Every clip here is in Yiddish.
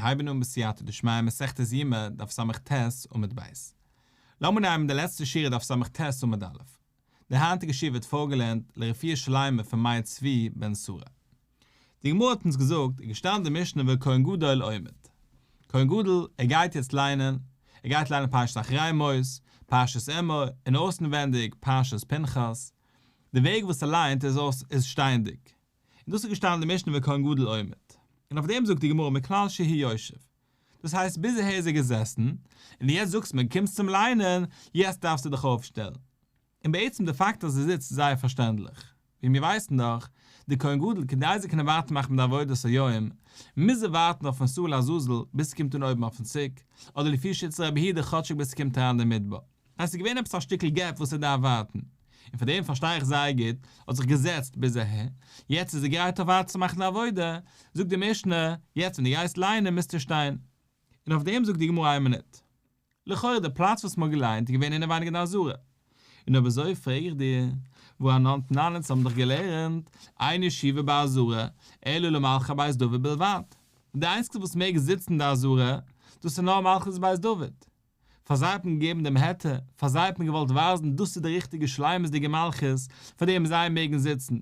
מיר הייבן אן בסייעתא דשמיא מסכת יומא דף ס"ט עמוד ב'. לאמיר נעמען די לעצטע שורה דף ס"ט עמוד א'. די היינטיגע שיעור ווערט פארגעלערנט לרפואה שלימה פון מאיר צבי בן שרה. די גמרא האט אונז געזאגט, איז געשטאנען די משנה וכהן גדול עומד. כהן גדול, ער גייט יעצט ליינען, ער גייט ליינען פרשת אחרי מות, פרשת אמור, און אויסנווענדיג פרשת פנחס. די וועג וואס ער ליינט איז אויס איז שטייענדיג. און דאס איז געשטאנען אין די משנה וכהן גדול עומד. און אויף דעם זאגט די גמרא מכלל שהוא יושב. דאס הייסט ביז אהער איז ער געזעסן, און יעצט זאגסטו מיר קומסט צום ליינען, יעצט דארפסטו דיך אויפשטעלן. און בעצם די פאקט אז ער זיצט איז זייער פארשטענדליך. ווי מיר ווייסן דאך, די כהן גדול כדי זיי קענען ווייטער מאכן מיט די עבודת היום, מוז ער ווארטן אויפן שעיר לעזאזל ביז ס'קומט אן אויבן אויפן ציק, אדער לפי שיטת רבי יהודה כאטשיג ביז ס'קומט אריין די מדבר. הייסט ס'איז געווען עפעס א שטיקל gap וואס ער דארף ווארטן. און פאר דעם פארשטיי איך זייער גוט, האט זיך געזעצט ביז אהער, יעצט איז ער גרייט אויף ווייטער צו מאכן די עבודה, זאגט די משנה, יעצט ווען דו גייסט ליינען מוזטו שטיין. און אויף דעם זאגט די גמרא איין מינוט. לכאורה די פלאץ וואס מ'האט געליינט איז געווען אינעווייניג אין די עזרה. און אויב אזוי פרעג איך דיר, והא אנן תנן אונז האבן דאך געלערנט, אין ישיבה בעזרה, אלא למלכי בית דוד בלבד. די איינציגסטע וואס מעג זיצן אין די עזרה, דאס איז נאר מלכות בית דוד. פאר זיי האט מען געגעבן דעם היתר, פאר זיי האט מען געוואלט ווייזן דאס איז די ריכטיגע שלימות'דיגע מלכות, פאר דעם זיי מעגן זיצן.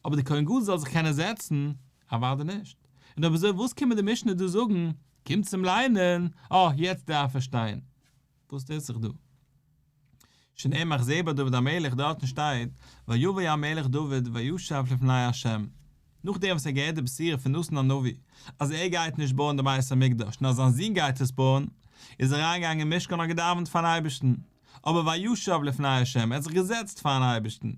אבער די כהן גדול זאל זיך קענען זעצן? אוודאי נישט. און אויב אזוי וואס קומט די משנה דא זאגן? קומט צום ליינען, אה, יעצט דארף ער שטיין. וואס טוט זיך דא? שנאמר זה ביי דוד המלך דארטן שטייט ויבא המלך דוד וישב לפני ה' נאכדעם וואס ער האט געהערט די בשורה פון נתן הנביא אז ער גייט נישט בויען די בית המקדש נאר זיין זון גייט עס בויען, איז ער אריינגעגאנגען אין משכן און האט געדאווענט פארן אייבערשטן, אבער וישב לפני ה', ער האט זיך געזעצט פארן אייבערשטן.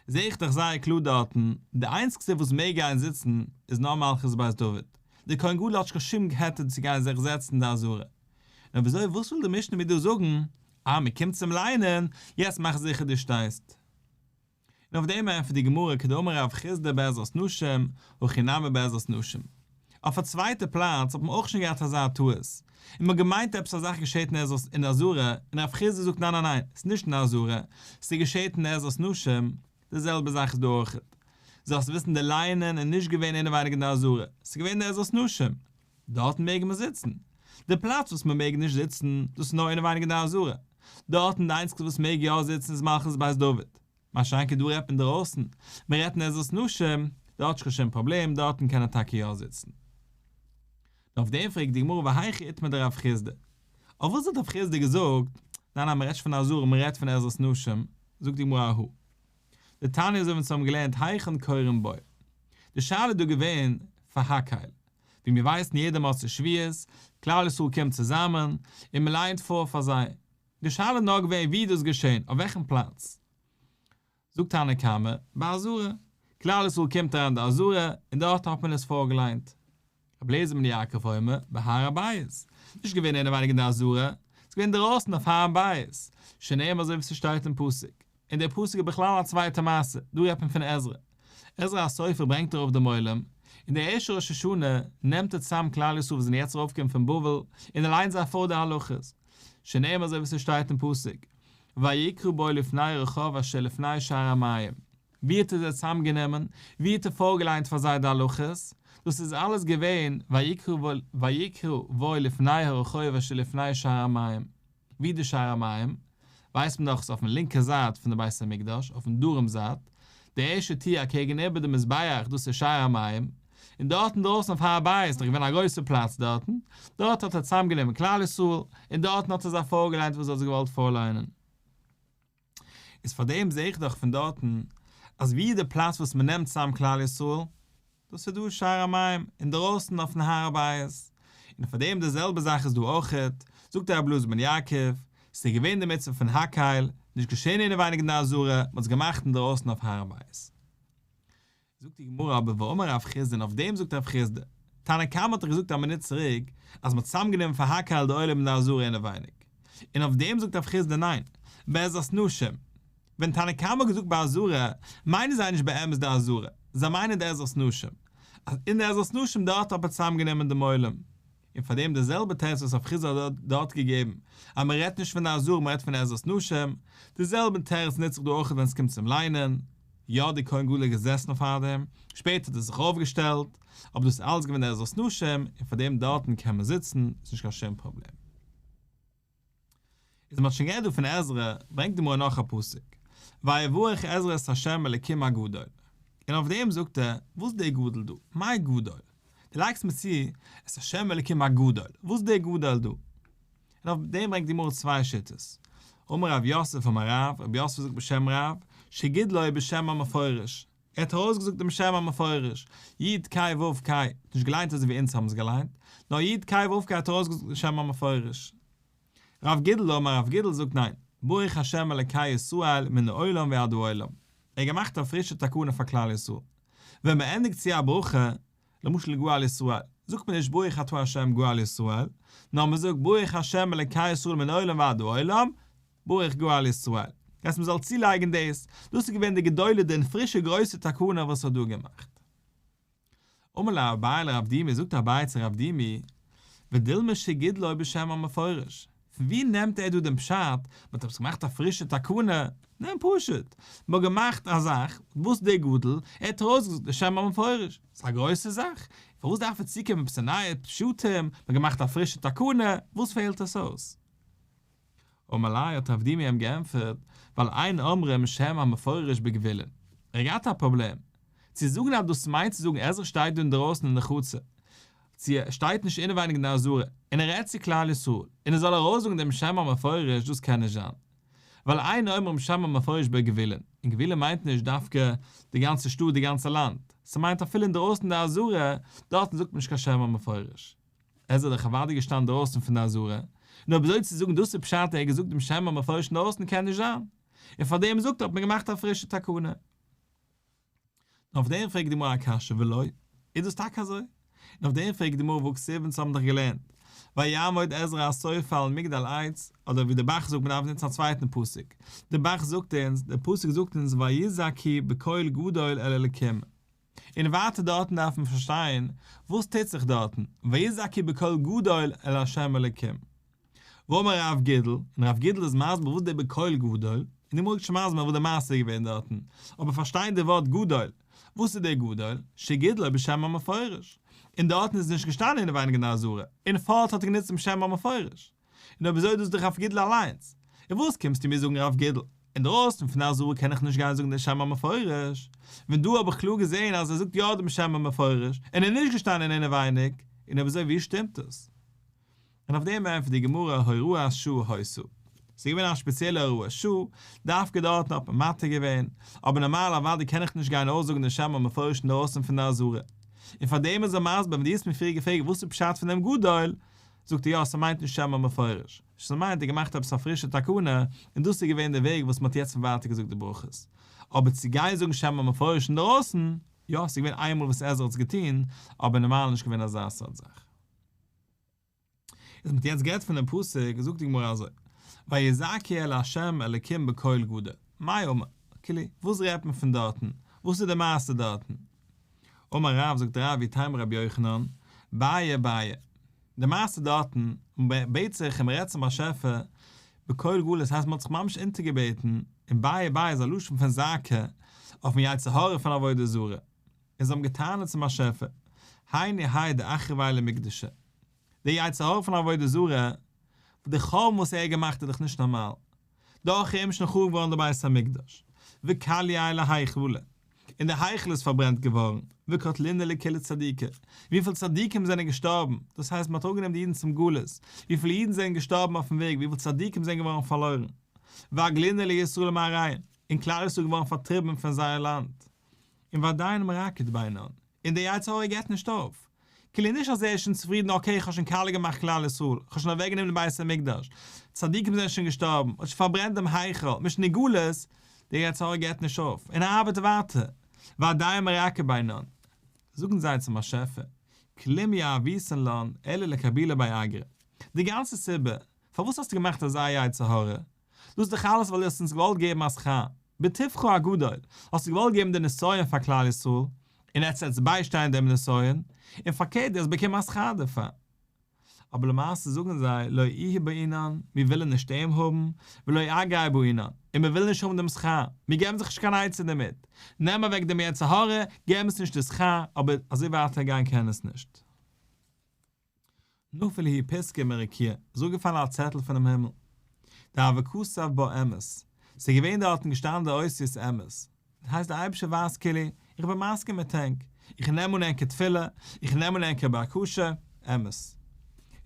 זעה איך דאך זייער קלאר דארטן, די איינציגסטע וואס מעג גיין זיצן איז נאר מלכות בית דוד, דער כהן גדול האט נישט קיין שום היתר צו גיין זיך זעצן אין די עזרה. נאר וויאזוי וואס וויל די משנה מיר דא זאגן? אה מען קומט צום ליינען, יעצט מאך זיכער דו שטייסט. און אויף דעם ענטפערט די גמרא כדאמר רב חסדא בעזרת נשים, הכי נמי בעזרת נשים. אויף א צווייטע פלאץ האט מען אויך שוין געהאט אזא טעות, און מ'האט געמיינט עפעס א זאך געשעט אין עזרת אין עזרה, און רב חסדא זאגט ניין ניין ניין, ס'איז נישט אין עזרה, ס'געשעט אין עזרת נשים, די זעלבע זאך איז דא אויכעט. זאלסט וויסן די לייענען איז נישט געווען אינעווייניג אין די עזרה, ס'איז געווען אין די עזרת נשים. דארטן מעג מען זיצן. די פלאץ וואס מען מעג נישט זיצן, דאס איז נאר אינעווייניג אין די עזרה. דארטן די איינציגסטע וואס מעג יא זיצן איז מלכות בית דוד. מה שאין כן דא רעדט מען אינדערויסן, מען רעדט אין עזרת נשים, דארט נישט קיין שום פראבלעם, דארטן קען ער טאקע יא זיצן. און אויף דעם פרעגט די גמרא והיכא איתמר דרב חסדא? אויף וואס האט רב חסדא געזאגט, ניין ניין מען רעדט נישט פון עזרה מען רעדט פון עזרת נשים, זאגט די גמרא אהא. דתניא אזוי ווי אונז האבן געלערנט היכן קורין בו. די שאלה איז דא געווען פאר הקהל. ווי מיר ווייסן יעדע מוצאי שבועות, כלל ישראל קומט צוזאמען, און מען לייענט פאר פאר זיי. די שאלה איז נאר געווען ווי איז דאס געשען, אויף וועלכן פלאץ. זאגט תנא קמא, בעזרה. כלל ישראל קומט אריין אין די עזרה, און דארט האט מען עס פארגעליינט. רבי אליעזר בן יעקב אומר, בהר הבית. נישט געווען אינעווייניג אין די עזרה, ס'איז געווען אינדערויסן אויף הר הבית. שנאמר אזוי ווי ס'שטייט אין פסוק. און דער פסוק איז בכלל א צווייטע מעשה, דא רעדט מען פון עזרא. עזרא הסופר ברענגט ארויף דעם עולם, און דער ערשטער ראש השנה נעמט ער צוזאם כלל ישראל וואס זענען יעצט ארויפגעקומען פון בבל, און ער ליינט זיי פאר די הלכות, שנאמר אזוי ווי ס'שטייט אין פסוק, ויקרא בו לפני הרחוב אשר לפני שער המים. ווי האט ער זיי צוזאמגענומען? ווי האט ער פארגעליינט פאר זיי די הלכות? דאס איז אלעס געווען ויקרא בו לפני הרחוב אשר לפני שער המים. ווי די שער המים, ווייסט מען דאך איז אויפן לינקע זייט פון די בית המקדש, אויפן דרום זייט, די ערשטע טיר אקעגן איבער די מזבח דאס איז שער המים, און דארט אינדרויסן אויף הר הבית איז דאך געווען א גרויסע פלאץ דארטן, דארט האט ער צוזאם גענומען כלל ישראל, און דארטן האט ער זיי פארגעליינט וואס ער האט זיי געוואלט פארליינען. איז פארדעם זעה איך דאך פון דארטן אז ווי איז די פלאץ וואס מען נעמט צוזאם כלל ישראל? דאס איז דא שער המים אינדרויסן אויפן הר הבית, און פאר דעם די זעלבע זאך איז דא אויכעט, זאגט רבי אלעזר בן יעקב, ס'איז געווען די מצוה פון הקהל, נישט געשען אינעווייניג אין די עזרה, מ'האט עס געמאכט אינדרויסן אויף הר הבית. זאגט די גמרא אבער ואמר רב חסדא און אויף דעם זאגט רב חסדא, תנא קמא האט דאך געזאגט א מינוט צוריק אז מ'האט צוזאמגענומען פאר הקהל די עולם אין די עזרה אינעווייניג, און אויף דעם זאגט רב חסדא ניין, בעזרת נשים, ווען תנא קמא האט געזאגט בעזרה, מיינען זיי נישט באמת די עזרה, זיי מיינען די עזרת נשים. אז אין די עזרת נשים דארט האט מען צוזאם גענומען דעם עולם. און פאר דעם די זעלבע תירוץ וואס רב חסדא האט דארט געגעבן, אז מען רעדט נישט פון די עזרה מען רעדט פון עזרת נשים, די זעלבע תירוץ נוצט זיך דא אויך ווען עס קומט צום ליינען. יא די כהן גדול איז געזעסן פאר דעם, שפעטער האט ער זיך אויפגעשטעלט, אבער דאס איז אלעס געווען עזרת נשים, און פאר דעם דארטן קען מען זיצן, איז נישט קיין שום פראבלעם. איז מ'האט שוין גערעדט דא פון עזרא, ברענגט די גמרא נאך א פסוק, ויברך עזרא את ה' אלקים הגדול, און אויף דעם זאגט ער, וואס איז דער גדול דא? מאי גדול? דו לייגסט מיר צו את ה' אלקים הגדול, וואס איז דער גדול דא? און אויף דעם ברענגט די גמרא צוויי שיטות, אמר רב יוסף אמר רב, רב יוסף זאגט בשם רב, שגידלו בשם המפורש, ער האט ארויסגעזאגט דעם שם המפורש, י' ק' ו' ק', נישט געליינט אזוי ווי אונז האבן עס געליינט, נאר י' ק' ו' ק' האט ארויסגעזאגט דעם שם המפורש. רב גידל אמר רב גידל זאגט ניין, ברוך השם אלקי ישראל מן העולם ועד העולם, ער האט געמאכט א פרישע תקנה פאר כלל ישראל, ווען מען ענדיגט צו א ברכה, למשל גואל ישראל, זאגט מען נישט ברוך אתה ה' גואל ישראל, נאר מען זאגט ברוך השם אלקי ישראל מן העולם ועד העולם, ברוך גואל ישראל. אז מען זאל צולייגן דאס, דאס איז געווען די גדולה די פרישע גרויסע תקנה וואס ער האט דא געמאכט. אמר ליה אביי לרב דימי, זאגט אביי צו רב דימי, ודילמא שגידלו בשם המפורש, פון ווי נעמט ער דא דעם פשט, מען האט עפעס געמאכט א פרישע תקנה? ניין פשוט, מען האט געמאכט א זאך, וואס דער גדול, ער האט ארויסגעזאגט די שם המפורש, ס'איז א גרויסע זאך, פארוואס דארף ער צוקומען עפעס א נייע פשטים, מען האט געמאכט א פרישע תקנה, וואס פעלט עס אויס? אמר ליה האט רב דימי אים געענטפערט, ווייל אין אומרים שם המפורש בגבולין. ער האט געהאט א פראבלעם. צו זאגן אז דאס מיינט צו זאגן עזרא שטייט דא אינדערויסן אין די חצר, צו ער שטייט נישט אינעווייניג אין די עזרה, און ער רעדט צו כלל ישראל, און ער זאל ארויסזאגן דעם שם המפורש, דאס קען נישט זיין. ווייל אין אומרים שם המפורש בגבולין, און גבולין מיינט נישט דווקא די גאנצע שטאט, די גאנצע לאנד, ס'מיינט אפילו אינדערויסן אין די עזרה, דארטן זאגט מען נישט קיין שם המפורש. עזרא איז דאך אוודאי געשטאנען דרויסן פון די עזרה, נו אויב אזוי צו זאגן דאס איז פשט ער האט געזאגט דעם שם המפורש אינדרויסן קען נישט זיין, און פאר דעם זאגט ער האט מען געמאכט א פרישע תקנה. און אויף דעם פרעגט די גמרא א קשיא ולא, איז דאס טאקע אזוי? און אויף דעם פרעגט די גמרא והכתיב אונז האבן דאך געלערנט ויעמוד עזרא הסופר על מגדל עץ, אדער ווי די ב"ח זאגט מען דארף נוצן א צווייטן פסוק, די ב"ח זאגט אונז, דער פסוק זאגט אונז ויזעקו בקול גדול אל אלקים, און ווייטער דארטן דארף מען פארשטיין וואס טוט זיך דארטן, ויזעקו בקול גדול אל ה' אלוקים. ואמר רב גידל, און רב גידל איז מסביר וואס דער בקול גדול, און די גמרא איז שוין מסביר וואס די מעשה איז געווען דארטן, אבער פארשטיין די ווארט גדול, וואס איז דער גדול? שגידלו בשם המפורש, און דארטן איז נישט געשטאנען אינעווייניג אין די עזרה, און פארט האט ער גענוצט דעם שם המפורש. און אויב אזוי איז דאס דאך רב גידל אליינס. און וואס קומסטו מיר זאגן רב גידל? אינדרויסן פון די עזרה קען איך נישט גיין זאגן דעם שם המפורש, ווען דא האב איך קלאר געזען אז ער זאגט יא דעם שם המפורש, און ער איז נישט געשטאנען אינעווייניג, און אויב אזוי ווי שטימט עס? און אויף דעם ענטפערט די גמרא הוראת שעה היתה. ס'איז געווען א שפעציעלע הוראת שעה, דווקא דארטן האט מען מתיר געווען, אבער נארמאל אוודאי קען איך נישט גיין אויסזאגן דעם שם המפורש אינדרויסן פון די עזרה. און פאר דעם איז ער מסביר ווען דו האסט מיר פריער געפרעגט וואס איז פשט פון דעם גדול, זאגט ער יא ס'מיינט נישט שם המפורש, ס'מיינט ער געמאכט עפעס א פרישע תקנה, און דאס איז געווען די וועג וואס מ'האט יעצט פון ווייטער געזאגט די ברכות. אבער צו גיין זאגן שם המפורש אינדערויסן, יא ס'איז געווען איינמאל וואס עזרא האט עס געטון, אבער נארמאל נישט געווען אזא סארט זאך. איז מ'האט יעצט גערעדט פון דעם פסוק, זאגט די גמרא אזוי, ויזעקו אל ה' אלקים בקול גדול, מאי אמר, כאילו, וואס רעדט מען פון דארטן, וואס איז די מעשה דארטן? אמר רב, זאגט רב ואיתימא רבי יוחנן, בעי בעי. די מעשה דארטן, מען בעט זיך און מען רעדט צום באשעפער, בקול גדול, עס הייסט מען האט זיך ממש אונטערגעבעטן, און בעי בעי איז א לשון פון זעקה, אויפן יצר הרע פון עבודה זרה, און זיי האבן געטענה'ט צום באשעפער, היינו האי דאחרביה למקדשא, דער יצר הרע פון עבודה זרה, די חורבן וואס ער האט געמאכט איז דאך נישט נארמאל, דורך אים איז שוין חרוב געווארן די בית המקדש, וכלייה להיכלא, און די היכל איז פארברענט געווארן, וקטלינהו לכולהו צדיקי, וויפיל צדיקים זענען געשטארבן, דאס הייסט מען האט אראפגענומען די אידן צום גלות, וויפיל אידן זענען געשטארבן אויפן וועג, וויפיל צדיקים זענען געווארן פארלוירן, ואגלינהו לישראל מארעיהון, און כלל ישראל איז געווארן פארטריבן פון זייער לאנד, און ועדיין מרקד בינן, און דער יצר הרע געבט נישט אויף. כאילו נישט אז ער איז שוין צופרידן okay איך האב שוין קאליע געמאכט כלל ישראל, איך האב שוין אוועק גענומען דעם בית המקדש, צדיקים זענען שוין געשטארבן, מ'האט שוין פארברענט דעם היכל, מ'איז שוין אין גלות, דער יצר הרע געבט נישט אויף, און ער ארבעט ווייטער, ועדיין מרקד בינן. זאגן זיי צום באשעפער, כלום יהביתן לן אלא לקבולי בי אגרא. די גאנצע סיבה פארוואס האסטו געמאכט אזא יצר הרע, דאס איז דאך אלעס ווייל דו האסט אונז געוואלט געבן א שכר, בטובך הגדול האסטו געוואלט געבן די נסיון פאר כלל ישראל, און עטס וועטס ביישטיין דעם נסיון, און פארקערט דו האסט באקומען א שכר דערפאר. אבער למעשה זאגן זיי לא איהו בעינן, מיר ווילן נישט אים האבן, ולא אגריה בעינן, און מיר ווילן נישט האבן דעם שכר, מיר געבן זיך נישט קיין עצה דערמיט, נעם אוועק דעם יצר הרע, געב אונז נישט די שכר, אבער אזוי ווייטער גיין קען עס נישט. נפל להו פיתקא מרקיעא, איז אראפגעפאלן א צעטל פונעם הימל. דהוה כתב בה אמת, ס'איז געווען דארטן געשטאנען די אותיות אמת. דאס הייסט דער אייבערשטער ווייזט כאילו, איך בין מסכים מיט ענק, איך נעם אן ענקער תפילה, איך נעם אן ענקער בקשה, אמת.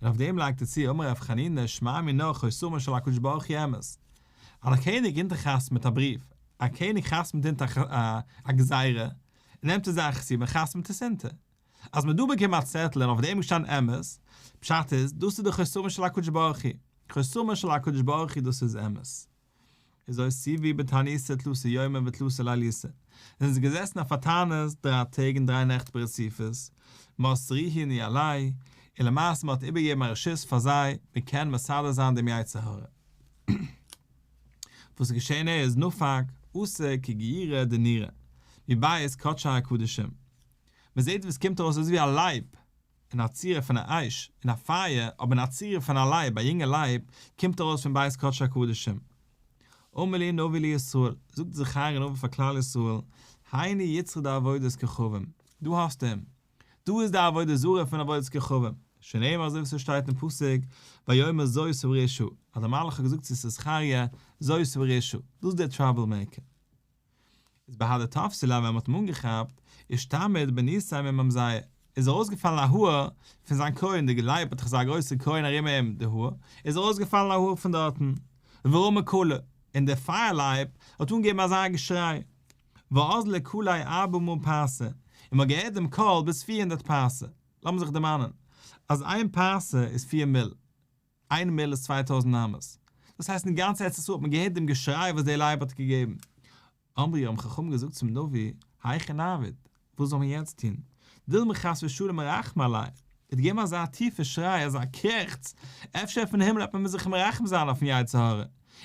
און אויף דעם לייגט ער צו, אמר רב חנינא שמע מינה חותמו של הקדוש ברוך הוא אמת. אז א קעניג אונטערחתמ'ט א בריוו, א קעניג חתמ'ט אונטער א גזירה, נעמט ער זיין חתימה און חתמ'ט עס אונטער. אז מ'האט דא באקומען א צעטל און אויף דעם געשטאנען אמת, פשט איז, דאס איז די חותמו של הקדוש ברוך הוא, חותמו של הקדוש ברוך הוא דאס איז אמת. איז אותיבו בתעניתא תלתא יומי ותלתא לילייתא, זענען זיי געזעסן אויף א תענית דריי טעג און דריי נעכט ברציפות, מסרוהו ניהלייהו, און למעשה מ'האט איבערגעגעבן א רשות פאר זיי, מ'קען מסדר זיין דעם יצר הרע. וואס איז געשען איז, נפק, אתא כגיורא דנורא, מבית קדשי הקדשים. מען זעט ווי עס קומט ארויס אזוי ווי א לייב אין א צורה פון א אש אין א פייער, אבער אין א צורה פון א לייב, א יונגע לייב, קומט ארויס פון בית קדשי הקדשים. אמר להו נביא לישראל, זאגט זכריה הנביא פאר כלל ישראל, היינו יצרא דעבודת כוכבים, דא האסטו אים, דא איז די עבודה זרה פון עבודת כוכבים, שנאמר אזוי ווי ס'שטייט אין פסוק, ויאמר זאת הרשעה, אז דער מלאך האט געזאגט צו זכריה, זאת הרשעה, דאס איז דער trouble maker. איז בהדי תפסו ליה ווען מ'האט אים אנגעכאפט, אישתמיט בניתיה ממזייה, איז ארויסגעפאלן א האר פון זיין קרוין, די לייב האט דאך אזא גרויסע קרוין ארום אים, די האר, איז ארויסגעפאלן א האר פון דארטן, ורמא קלא, און דער פייער לייב האט אנגעגעבן אזא געשריי, ואזלא קליה ארבע מאה פרסה, און מ'האט געהערט דעם קול ביז 400 פרסה, לאמיר זיך דערמאנען, אז איין פרסה איז פיר מיל. איין מיל איז 2000 אמות. דאס הייסט אין גאנץ ארץ ישראל האט מען געהערט דעם געשריי וואס דער לייב האט געגעבן. אמרו האבן חכמים געזאגט צום נביא, היכי נעביד, וואס זאל מען יעצט טון? דילמא חס ושלום רחמי עליה, ער האט געגעבן אזא טיפע שריי, אזא קרעכץ, אפשר פון הימל וועט מען זיך מרחם זיין אויפן יצר הרע.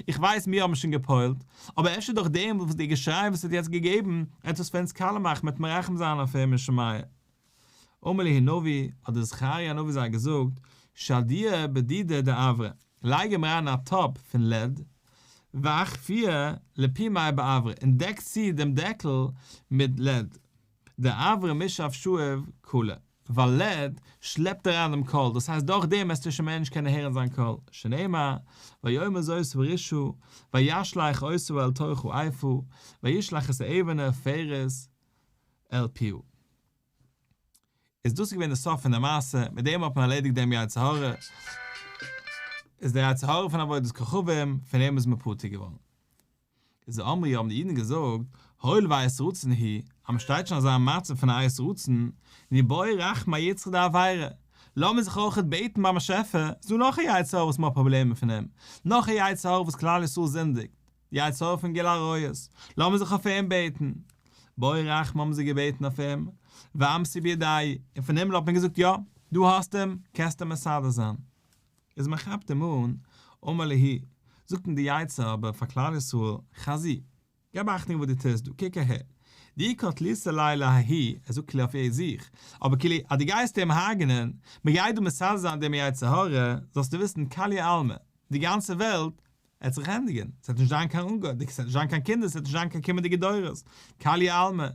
איך ווייס מיר האבן שוין גע'פועל'ט, אבער אפשר דורך דעם וואס דער געשריי וואס ער האט יעצט געגעבן, עט עס פאר אונז קאלע מאכן, מען וועט מרחם זיין אויף אים אין שמיא. אמר להו נביא, האט דער זכריה הנביא זיי געזאגט, שדייה בדידא דאברא, לייג אים אריין אין א טאפ פון lead, ואכפייה לפומיה באברא, און דעק צו דעם דעקל מיט lead, דאברא משאב שאיב קלא, ווייל lead שלעפט אריין דעם קול, דאס הייסט דורך דעם וועסטו שוין מער נישט קענען הערן זיין קול, שנאמר, ויאמר זאת הרשעה, וישלך אותה אל תוך האיפה, וישלך את האבן העופרת אל פיה. איז דאס געווען די סוף פון די מעשה, מיט דעם האט מען ערלעדיגט דעם יצר הרע, איז דער יצר הרע פון עבודת כוכבים, פון אים איז מען פטור געווארן. איז אמרו האבן די אידן געזאגט, הואיל ועת רצון היא, אז מען שטייט שוין אזא מצב פון א עת רצון, ניבעי רחמי אייצרא דעבירה, לאמיר זיך אויכעט בעטן ביים באשעפער, ס'דא נאך א יצר הרע וואס מען האט פראבלעמען פון אים, נאך א יצר הרע וואס כלל ישראל זינדיגט, די יצר הרע פון גילוי עריות, לאמיר זיך אויף אים בעטן. בעו רחמי האבן זיי געבעטן אויף אים, ואמתו בידייהו, און פון הימל האט מען געזאגט יא, דא האסט אים, קענסט אים מסדר זיין. איז מען כאפט אים אן, אמר להו, זאגט אים די יצר אבער פאר כלל ישראל, חזי, געב אכטונג וואס דו טוסט דא, קוק אהער, דאי קטליתו ליה לההוא, ער זאגט כאילו אויף איר זיך, אבער כאילו אז דו גייסט אים הרג'נען, מען גייט דא מסדר זיין דעם יצר הרע, זאלסטו וויסן כליא עלמא, די גאנצע וועלט עט זיך ענדיגען, ס'עט נישט זיין קיין אנגעהויבן, ס'עט נישט זיין קיין קינדער, ס'עט נישט זיין קיין קומענדיגע דורות, כליא עלמא.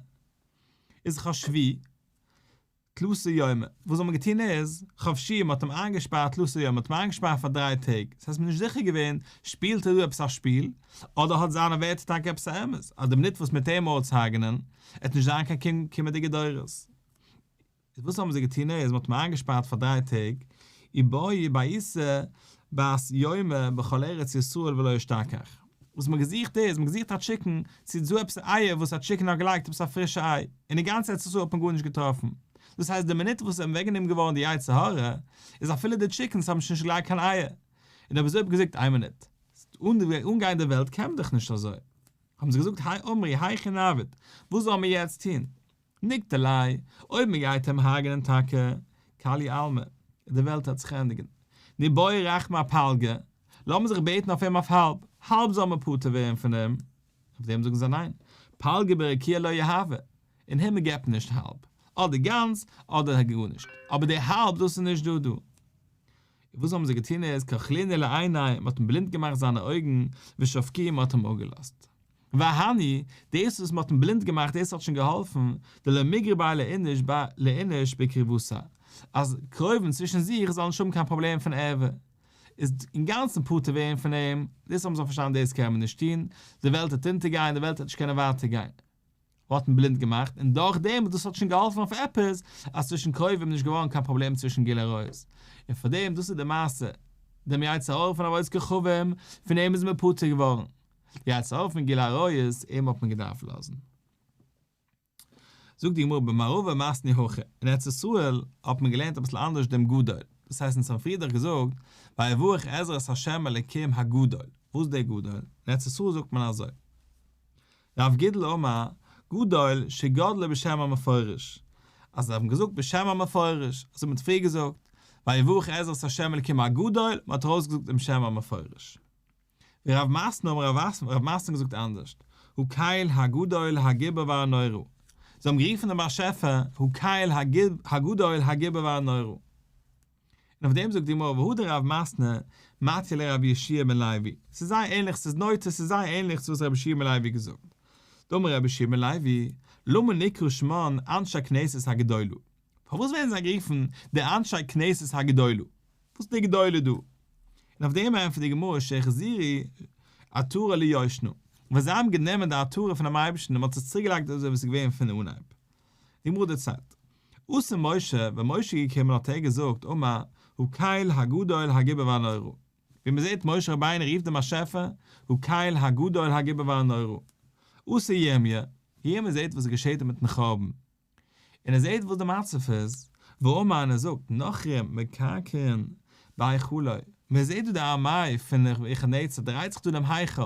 איז חשבוהו תלתא יומי, וואס האט מען געטון איז, חבשו מ'האט אים איינגעשפארט תלתא יומי, מ'האט אים איינגעשפארט פאר דריי טעג, דאס הייסט מ'איז נישט זיכער געווען, שפילט ער דא עפעס א שפיל, אדער האט זיינע ווערטער טאקע עפעס א אמת, אז די מינוט וואס מ'עט אים אויסהרג'נען, עט נישט זיין קיין קומענדיגע דורות. איז וואס האבן זיי געטון איז מ'האט אים איינגעשפארט פאר דריי טעג, ובעו ביעתא בת יומא בכל ארץ ישראל ולא אשתכח. וואס מ'האט געזוכט איז, מ'האט געזוכט א chicken, צו איז דא עפעס אייער וואס א chicken האט געלייגט עפעס א פרישע איי, אין די גאנצע ארץ ישראל האט מען גארנישט געטראפן. דאס הייסט די מינוט וואס איז אוועקגענומען געווארן די יצר הרע, איז אפילו די chickens האבן שוין נישט געלייגט קיין אייער. און אויב אזוי האט מען געזאגט איין מינוט, אנגיין די וועלט קען מען דאך נישט אזוי. האבן זיי געזאגט היי אמרי היכי נעביד, וואס זאלן מיר יעצט טון? נקטליה, אויב מען גייט אים הרג'נען טאקע, כליא עלמא, די וועלט וועט זיך ענדיגן. ניבעי רחמי אפלגא, לאמיר זיך בעטן אויף אים אויף האלב, האלב זאל מען פטור ווערן פון אים. אויף דעם זאגן זיי ניין, פלגא ברקיעא לא יהבי, אין הימל געבט מען נישט האלב, אדער גאנץ אדער גארנישט, אבער די האלב דאס איז נישט דא דא. און וואס האבן זיי געטון איז, כחלינהו לעיניה, מען האט אים בלינד געמאכט זיינע אויגן, ושבקוהו, מען האט אים אפגעלאזט. והני, דאס וואס מען האט אים בלינד געמאכט דאס האט שוין געהאלפן, דלא מיגרי ביה לאיניש ב לאיניש בקרבתיה, אז קרובים צווישן זיך זאלן נישט האבן קיין פראבלעם פון ערווה, איז אינגאנצן פטור ווערן פון אים, דאס האבן זיי פארשטאנען דאס קען מען נישט טון, די וועלט וועט אונטערגיין, די וועלט וועט נישט קענען ווייטער גיין. האט אים בלינד געמאכט, און דורך דעם דאס האט שוין געהאלפן אויף עפעס, אז צווישן קרובים איז נישט געווארן קיין פראבלעם צווישן גילוי עריות. און פאר דעם, דאס איז די מעשה, דעם יצר הרע פון עבודת כוכבים, פון אים איז מען פטור געווארן. די יצר הרע פון גילוי עריות, אים האט מען געדארפט לאזן. זאגט די גמרא במערבא מתנו הכי, אין ארץ ישראל האט מען געלערנט אביסל אנדערש דעם גדול, דאס הייסט אונז האבן פריער דאך געזאגט ויברך עזרא את ה' אלוקים הגדול, וואס איז דער גדול? אין ארץ ישראל זאגט מען אזוי, רב גידל אמר, גדול שגדלו בשם המפורש, אז זיי האבן געזאגט בשם המפורש, אזוי ווי מען האט פריער געזאגט, ויברך עזרא את ה' אלוקים הגדול, מען האט ארויסגעזאגט דעם שם המפורש. ורב מתנא אמר רב מתנא האט געזאגט אנדערשט, הקל הגדול הגיבור והנורא, זיי האבן גערופן דעם באשעפער הקל הגדול הגיבור והנורא. און אויף דעם זאגט די גמרא והא דרב מתנא מתיא לרבי יהושע בן לוי, ס'איז זייער ענליך, ס'איז נוטה, ס'איז זייער ענליך צו וואס רבי יהושע בן לוי האט געזאגט. דאמר רבי יהושע בן לוי, למה נקרא שמן אנשי כנסת הגדולה? פארוואס ווערן זיי גערופן די אנשי כנסת הגדולה? וואס איז די גדולה דא? און אויף דעם ענטפערט די גמרא שהחזירו עטרה ליושנה, ווייל זיי האבן גענומען די עטרה פונעם אייבערשטן און מען האט עס צוריק געלייגט אזוי ווי עס איז געווען פון אנהייב. די גמרא דערציילט, אתא משה, ווען משה איז געקומען האט ער געזאגט אמר הקל הגדול הגיבור והנורא, ווי מען זעט משה רבינו רופט דעם באשעפער הקל הגדול הגיבור והנורא. אתא ירמיה, ירמיה זעט וואס עס געשעט דא מיטן חורבן, און ער זעט וואס די מצב איז, ואמר און ער זאגט, נכרים מקרקרין בהיכלו, מען זעט דא די ארמיי פון נבוכדנצר דרייט זיך דא אינעם היכל,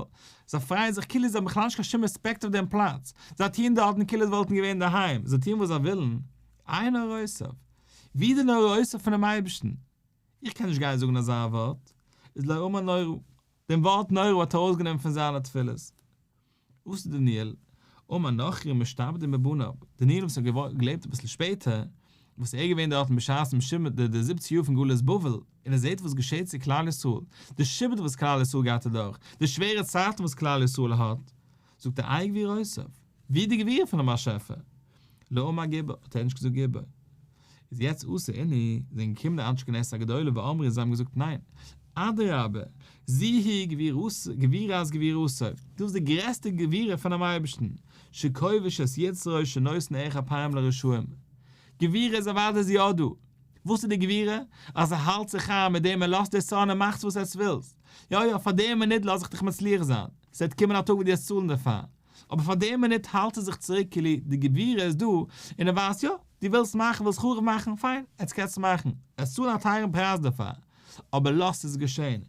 זיי פרייען זיך כאילו זיי האבן בכלל נישט קיין שום רעספעקט אויף דעם פלאץ, זיי טוען דארטן כאילו זיי וואלטן געווען אינדערהיים, זיי טוען וואס זיי ווילן, אין נוראותיו, ווי די נוראותיו פונעם אייבערשטן, איך קען נישט גיין זאגן אזא ווארט, איז לא אמר נורא, דעם ווארט נורא האט ער ארויסגענומען פון זיינע תפילות. אתא דניאל, אמר נכרים משתעבדים בבניו, דניאל וואס האט געלעבט אביסל שפעטער, וואס ער איז געווען דארטן בשעת דעם שעבוד די זיבעציג יאר פון גלות בבל, און ער זעט וואס געשעט צו כלל ישראל, די שעבוד וואס כלל ישראל גייט אדורך, די שווערע צייטן וואס כלל ישראל האט, זאגט ער איה גבורותיו, ווי די גבורה פונעם באשעפער? לא אמר גיבור, האט ער נישט געזאגט גיבור. איז יעצט אתו אינהו, זענען געקומען די אנשי כנסת הגדולה ואמרו און זיי האבן געזאגט ניין, אדרבה, זו היא גבורת גבורתו, דאס איז די גרעסטע גבורה פונעם אייבערשטן, שכובש את יצרו שנותן ארך אפיים לרשעים. גבורה איז אוודאי איז יא דא. וואס איז די גבורה? אז ער האלט זיך איין מיט דעם ער לאזט די שונאים מאכטס וואס עטס ווילסט. יא יא, פאר די מינוט לאז איך דיך מצליח זיין, ס'וועט קומען א טאג וואס דו וועסט צאלן דערפאר. אבער פאר די מינוט האלט ער זיך צוריק כאילו די גבורה איז דא, און ער ווייסט יא, דו ווילסט מאכן, ווילסט חרוב מאכן, פיין, עטס קענטס מאכן, עטס צאלן א טייערן פרייז דערפאר, אבער לאז עס געשען.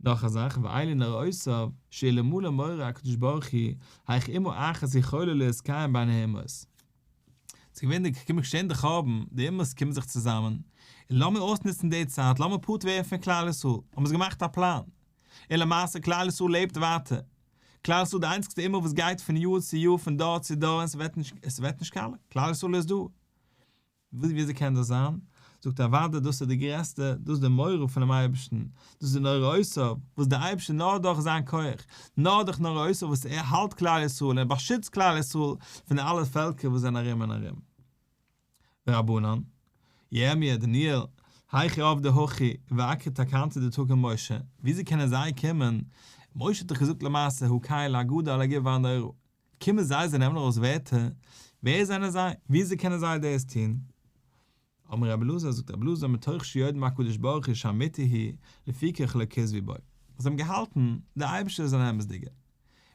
נאך א זאך, ואלו נוראותיו, שאלמלא מורא הקדוש ברוך הוא, היאך אומה אחת יכולה להתקיים בין האומות. ס'איז געווען די קומען געשען די חורבן, די אומות קומען זיך צוזאמען, און לאמיר אויסנוצן די צייט, לאמיר פטור ווערן פון כלל ישראל, האבן זיי געמאכט א פלאן, און למעשה כלל ישראל לעבט ווייטער, כלל ישראל די איינציגסטע אומה וואס גייט פון יאר צו יאר פון דור צו דור און ס'ווערט נישט עס ווערט נישט קאלע, כלל ישראל איז דא. וויאזוי קען דאס זיין? זאגט ער אוודאי דאס איז די גרעסטע, דאס איז די מורא פונעם אייבערשטן, דאס איז די נוראותיו וואס דער אייבערשטער נאר דורך זיין כח, נאר דורך נוראותיו וואס ער האלט כלל ישראל און ער באשיצט כלל ישראל פון די אלע פעלקער וואס זענען ארום און ארום. ורבנן, ירמיה, דניאל, היכי עבדי הכי ועקרי תקנתא דתקן משה, וויאזוי קענען זיי קומען, משה האט דאך געזאגט למעשה הקל הגדול הגיבור והנורא, קומען זיי זיי נעמען ארויס ווערטער, ווער זענען זיי, וויאזוי קענען זיי דאס טון? אמר רבי אלעזר, זאגט רבי אלעזר מתוך שיודעים הקדוש ברוך הוא שאמיתי הוא, לפיכך לא כזבו בו. זיי האבן געהאלטן, דער אייבערשטער איז אן אמת'דיגער.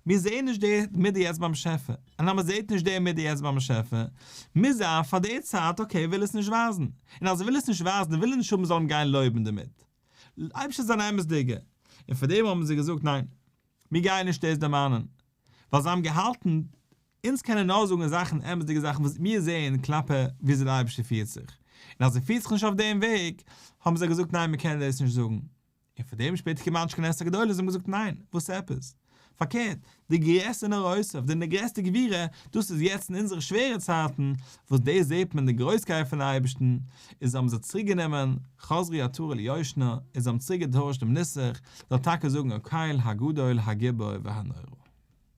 מיר זעען נישט די מידה יעצט ביים באשעפער, און אז מען זעט נישט די מידה יעצט ביים באשעפער, מוז זיין פאר די צייט okay וויל עס נישט ווייזן, און אז ער וויל עס נישט ווייזן וויל ער נישט האבן מען זאל אים גיין לויבן דערמיט. אייבערשטער איז אן אמת'דיגער, און פאר דעם האבן זיי געזאגט ניין, מיר גייען נישט דאס דערמאנען, ווייל זיי האבן געהאלטן, אונז קענען נאר זאגן זאכן אמת'דיגע זאכן וואס מיר זעען כלפי וויאזוי דער אייבערשטער פירט זיך, און אז ער פירט זיך נישט אויף דעם וועג, האבן זיי געזאגט ניין מיר קענען דאס נישט זאגן. און פאר דעם שפעטער קומען אנשי כנסת הגדולה זיי האבן געזאגט ניין, וואס עפעס? פארקערט, די גרעסטע נוראות, די גרעסטע גבורה, דאס איז יעצט אין אונזערע שווערע צייטן, וואס דאס זעט מען די גרויסקייט פון אייבערשטן, איז האבן זיי צוריקגענומען, חזרו עטרה ליושנה, און זיי האבן צוריקגעטוישט דעם נוסח, זאל טאקע זאגן הקל הגדול הגיבור והנורא.